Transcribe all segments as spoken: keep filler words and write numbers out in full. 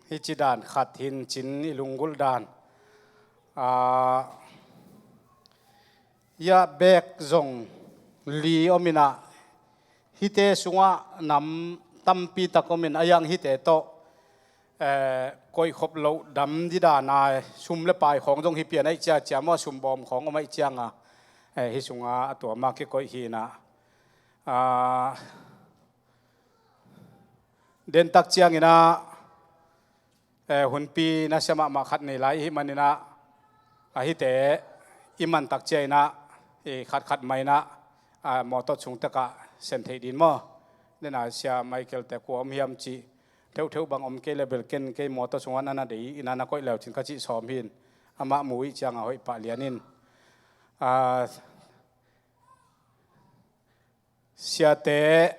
Hih ci dan khat hi in cin i lunggulh dan. Aa, ya bek zong li om in ah, hihte sungah nam tampi tak om in a, yang hihte tawh, eh, koihkhop loh dam dih dan a, sum le pai khawng zong hi pian ahih ciang, cia maw, sum bawm khawng om ahih ciang a, eh, hih sungah a tuam a kikoih hi in ah. Aa, dentak ciangin ah, eh, hunpi nasia mahmah khat nei lai i hih manin ah, a hihte i man tak ciangin ah, i khatkhat mah in ah, ah, mawtaw sung tek ah sen theih ding maw. Den a, Sia Michael te kua om hiam cih theuhtheuh bang om kei le bel ken kei mawtaw sungah na na dei in ah na koih le uh cin ka cih sawm hi in, amah mu i hih ciang a hoih pah lian in. Ah, siate,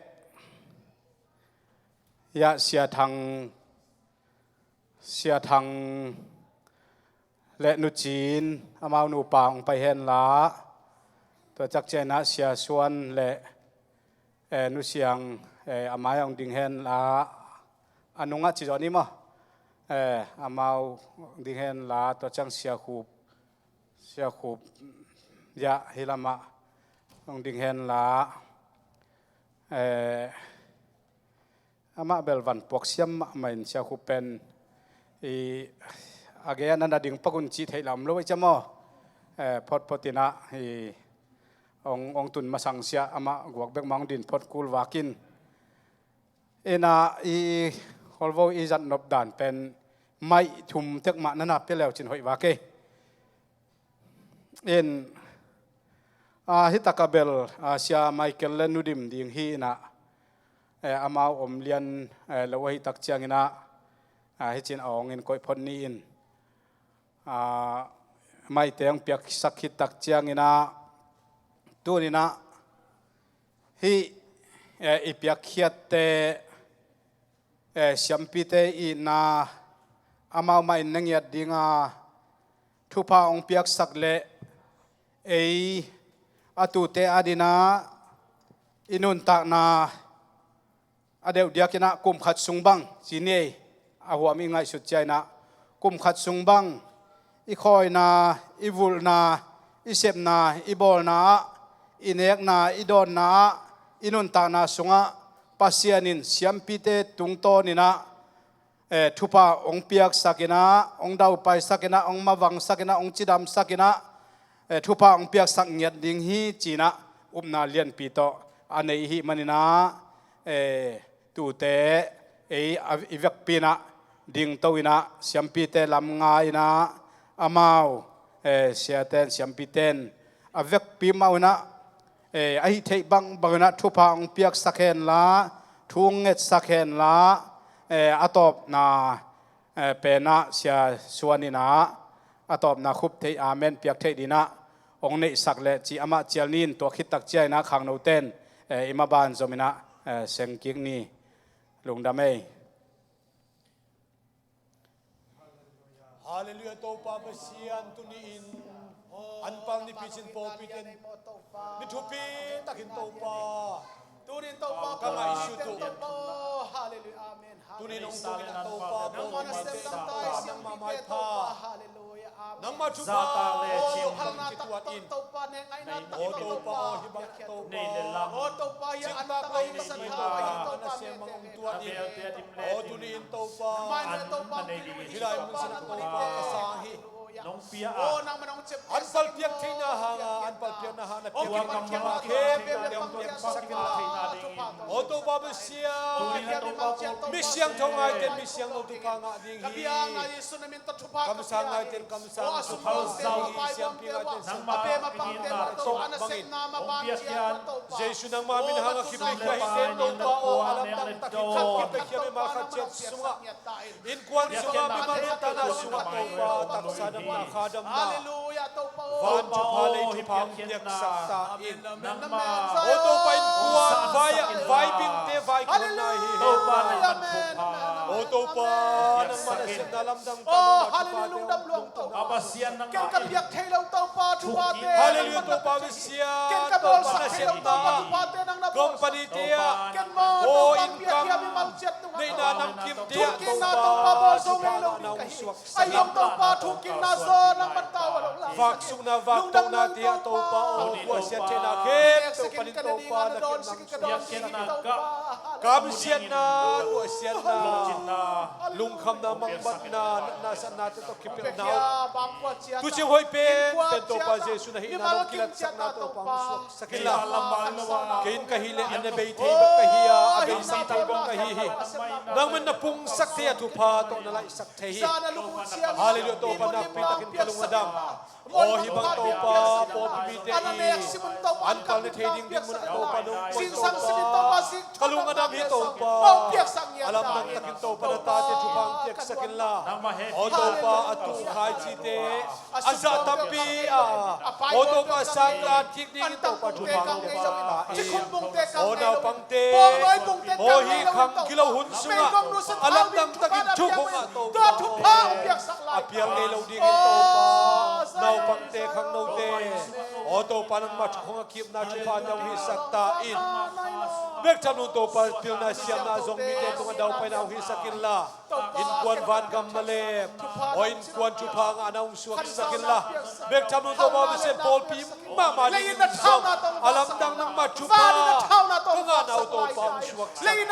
ya Sia Thang, Sia Thang le Nu Cin, amau nupa hong pai hen la, tua tak ciangin ah Sia Suan le, eh, Nu Siang, eh, a mai ah hong ding hen la, a nungah ci zaw ni maw, eh, amau hong ding hen la, tua ciang Sia Khup, Sia Khup, ya hih lamah hong ding hen la, eh, amah bel van puak siam mahmah in, Sia Khup pen i, a gei ah na na ding pak un cih theih lam lo i cia maw. Eh, photphot in ah i, hong, hong tun masang sia amah guak bek mah hong din phot kul vak in. In ah i khualvo i zat nop dan pen maih thum tek mah na na pia le uh cin hoih vak ei. In, ah, hih tak ah bel, ah, Sia Michael le Nu Dim ding hi in ah, eh, amau om lian, eh, lo ahih tak ciangin ah, ah, hih cin a awng in koih phot ni in, ah, maihte hong piaksak hi tak ciangin ah, tuni in ah hih, eh, i piakkhiatte, eh, siampite itna amau mah in na ngiat ding a, thupha hong piaksak leh ei a tute adingin ah i nuntakna a deuh diakin ah kum khat sung bang ci ni ei, a huam i ngaihsut ciangin ah kum khat sung bang i khawina, i vulhna, i sepna, i bawlna ah, i nekna, i dawnna ah, i nuntakna sungah Pasian in siampite tungtawnin ah, eh, thupha hong piaksak in ah, hong daupaisak in ah, hong mavangsak in ah, hong cidamsak in ah, eh, thupha hong piaksak ngiat ding hi ci in ah upna lianpi tawh a nei i hih manin ah, eh, tute ei a, i vekpi in ah dingto in ah siampite lam ngai in ah amau, eh, siate in siampite in a vekpi mah un ah, eh, a hih theih bangbang in ah thupha hong piaksak hen la, thu hong ngetsak hen la, eh, a tawpna, eh, pen ah Sia Suan in ah a tawpna khup theih, amen piak theih dingin ah hong neihsak leh ci amah cial ni in, tua khit tak ciangin ah khangnote in, eh, i maban zom in ah, eh, seng kik ni. Lungdam ei. Halleluiah, Topa Pasian, tuni in anpal nipi cin pawlpi ten mi thupi takin Topa, tuni in Topa ka ngaihsut uh. Halleluiah, amen. Tuni in hong tung in ah Topa, nangmah nasem lamte, nangmah maipha, halleluiah, amen. Nangmah thupha, Topa, hong kituat in. Aw Topa, hih bang Topa, Topa, hih an tak a hong sat hau ahi Topa, nasem bang hong tuat in. Aw tuni in Topa, hih lai mun sin ah Topa ka sang hi. Anpal piak theihna hang a, anpal piakna hang na piak in, hong piak in, hong piaksak in la. Aw Topa Pasian, mi siangtho ngaite in mi siangtho thupha ngah ding hi. Kamsang ngaite in kamsang thupha ngah ding hi. Siampi ngaite in siampi ngaite in siampi ngaite in. Jesu nangma min hang a kipia khia hi ten Topa aw, a lamdang tak hi khat kipia khia mi ma khat ciat sungah. Innkuan sungah, mimal nuntakna sungah Topa, taksa damna, kha damna. Van thupha lei thupha hong piaksak ta in. Aw Topa, innkuan vai ah vaibingte vaikhonna hi hen. Aw Topa, nangmah nasepna lamdang ta, nangmah thupha te hong lungdam ta. Halleluiah Topa Pasian, Topa nasepna. Company te ah, aw income neihna namkim te ah Topa, thupha nang suak. Ahi zong Topa, thukikna zaw nangman tau a lo la. Vaksukna, vaktohna te ah Topa aw, guahsiat theihna khempeuh panin Topa na kep nang suak. Kamsiatna, guahsiatna, lungkhamna, mangbatna, natna satna te tawh kipelhna uh, tuucing hoih penpen Topa Jesu na hihna nong kilatsakna Topa hong suak sak inla. Kei in ka hih leh a na bei thei bek ka hi a, a beisak thei bek ka hi hi. Nangman na pungsak thei a, thupha tawh na laihsak thei hi. Halleluiah Topa, nakpi takin ka lung a dam. Aw hih bang Topa, pawlpi mite i an pal na thei ding ding munah Topa nong kuan Topa, ka lung a dam hi Topa. A lamdang takin Topa na tate thupha hong piaksak inla. Aw Topa, a tuh khaici te a zah tampi a, aw Topa, sangkah kik dingin Topa thupha hong piaksak ta in. Aw naupangte, aw hih khang gilo hun sungah a lamdang takin thuk hong ngah Topa, a pial ngei lo dingin Topa, naupangte, khangnote, aw Topa, nangmah thu hong a kipna thupha na hong hisak ta in. Bek tham lo Topa, pilna siamna zong mite tungah daupaina hong hisak inla. Innkuan vangam malep, aw innkuan thupha ngahna hong suaksak inla. Bek tham lo Topa, Pasian, pawlpi mahmah dingin zong a lamdang nangmah thupha ka ngahna uh Topa hong suaksak ta in.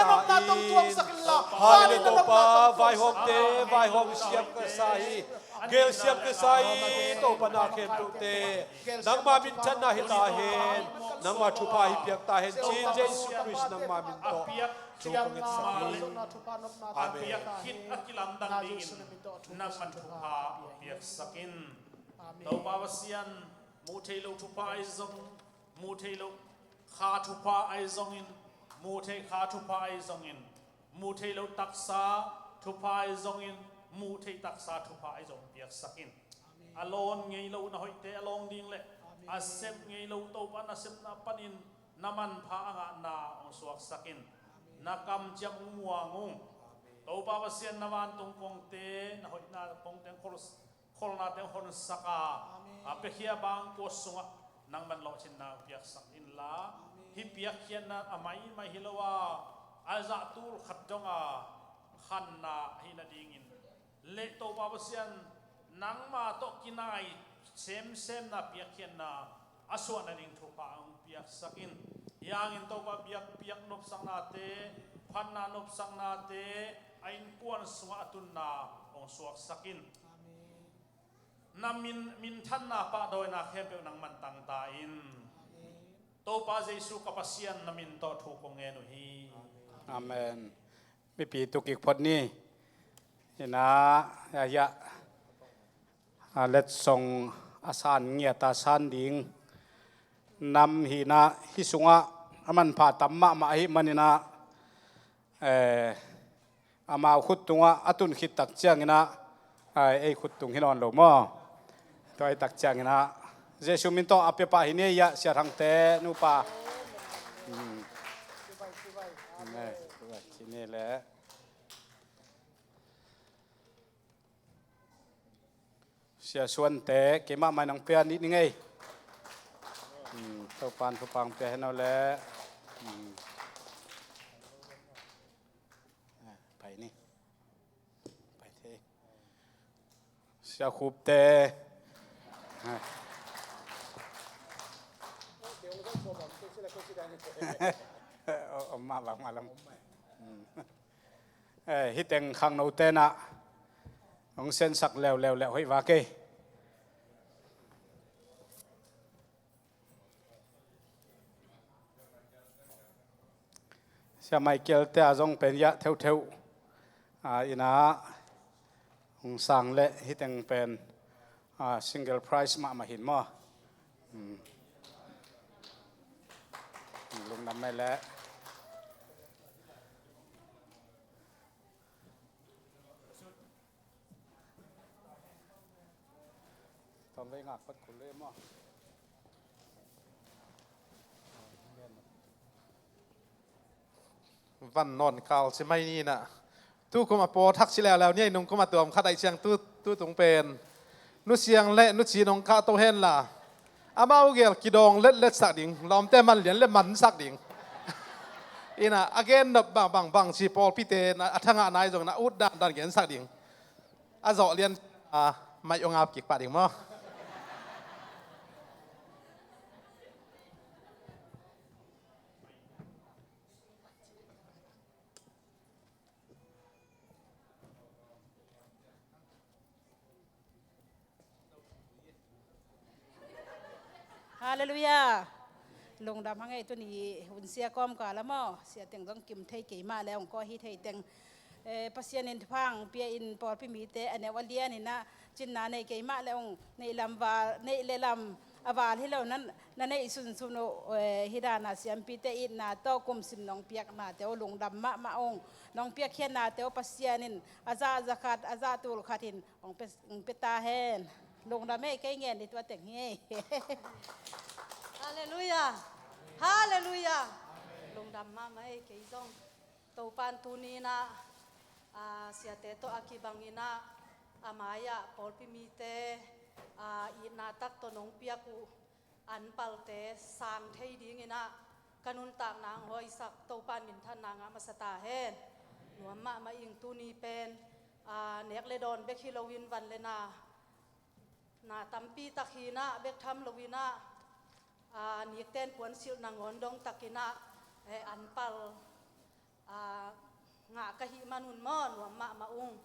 Halleluiah Topa, vaihawmte vaihawm siam ka sa hi. Gel siam ka sa hi Topa, na khempeuhte nangmah minthanna hi ta hen. Nangmah thupha hi piak ta hen, ci-in Jesu Khrist nangmah min tawh thu ka ngetsak hi. Amen. Piak khit a kilamdang dingin nangman thupha piaksak in. Topa Pasian, muh theih loh thupha ahi zong, muh theih loh kha thupha ahi zongin, muh theih kha thupha ahi zongin, muh theih loh taksa thupha ahi zongin, muh theih taksa thupha ahi zong piaksak in. A lawn ngei lo na hoihte a lawng ding le a sep ngei lo Topa nasepna panin na manpha a ngahna hong suaksak in. Na kamciam hong muang ung. Topa Pasian, na vantung kongte, na hoihna kongte hong khol, kholnate hong honsak a, a piakhia bang kuat sungah nangman lawhcinna hong piaksak inla. Hih piakkhiatna a maimai hi lo a, a zahtul khat dong a khanna ahih nadingin le Topa Pasian, nangma tawh kinai semsemna piakkhiatna a suah nading thupha hong piaksak in. Hih hangin Topa, biakpiak nopsaknate, phatna nopsaknate a innkuan sungah a tunna hong suaksak in. Na min, minthanna pahdawina khempeuh nangman tangta in. Topa Jesu ka Pasian, na min tawh thu kong ngen uh hi. Amen. Mipi tu kik phot ni. Ina, ya, ya. A letsong a san ngiat a san ding nam hi ina, hih sungah a manpha tam mahmah ahih man ina, eh, amau khut tungah a tun khit tak ciang ina, ai, ei khut tung hi nawn lo maw? Tua hi tak ciang ina Jesu min tawh a pia pah hi ni, ya, Sia Thangte nupa. Hmm. Amen. Ci ni le. Sia Suante, keimah mai nang pia nih ning ei. Hmm, Topan thupha hong pia hen aw le. Hmm. Ah, pai ni. Pai thei. Sia Khupte. Ah. Om mah bang mah lam. Hmm. Eh, hih teng khangnote na hong sensak leuleu leh hoih vak ei. Sia Michael te a zong pen ya theuhtheuh. Ah, ina hong sang leh hih teng pen, ah, single prize mahmah hin maw? Hmm. Lungdam mai leh. Van nawn kal ci mai ni na. Tu kum a paw thak ci leuleu ni a, i nung kum a tuam khat a i ciang tu, tu tung pen. Nu Siang le Nu Ci nong kah to hen la. Amau gel kidawng letlet sak ding, lawmte man lian le man sak ding. Ina, a gen nop bang, bang, bang ci pawlpite na, a thangah nai zong na ut dan dan gen sak ding. A zawh lian, a, mai ong ap kik pah ding maw. Halleluiah. Lungdam hang ei, tuni hun sia kawmkal a maw, sia teng zong kim thei keimah le hong kawh hi thei teng. Eh, Pasian in thupha hong pia in pawlpi mite a neu a lian in ah cinna nei keimah le hong neih lam val, neih le lam a val hi lo na, na neih sunsun uh, eh, hi dan a siampite itna tawh kum sim nong piaknate uh lungdam mahmah ung. Nong piakkhiatnate uh Pasian in a zah za khat, a zah tul khat in hong pe, hong pe ta hen. Lungdam ei, kei ngen ni tua teng hi ei. Halleluiah. Halleluiah. Lungdam mahmah ei, kei zong. Topan tuni in ah, a, siate tawh a kibang in ah, a mai-ah pawlpi mite, a, itna tak tawh nong piak uh an palte sang thei ding in ah, ka nuntakna hong hawisak Topan minthanna ngah masa ta hen. Nuam mahmah ing, tuni pen, a, nek le dawn bek hi loin van le na, na tampi tak hi in ah, bek tham lo in ah, a, nikten puansilh nangawn dong tak in ah, eh, an pal, a, ngah ka hih man un maw, nuam mahmah ung.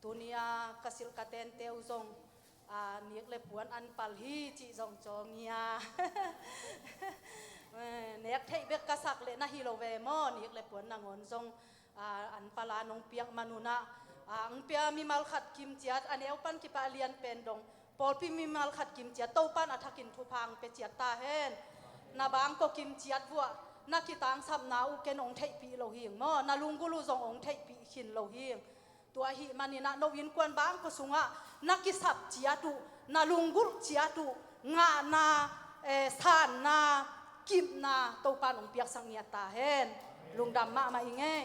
Tuni a ka silh ka tente uh zong, a, nik le puan an pal hi cih zong cawng hi a. Eh, nek theih bek ka sak leh na hi lo ve maw, nik le puan nangawn zong, a, an pal a nong piak man un ah, a, ang pia mimal khat kimciat, a neu pan kipah a lian pen dong, pawlpi mimal khat kimciat, Topan a thakin thupha hong pia ciat ta hen. Na bang ko kimciat vuah, na kitangsapna uh ken hong theihpih lo hing maw, na lunggulh uh zong hong theihpih khin lo hing. Tua ahih manin ah no innkuan bang ko sungah na kisap ciat uh, na lunggulh ciat uh, ngahna, eh, sanna, kipna Topan hong piaksak ngiat ta hen. Lungdam mahmah ing ei.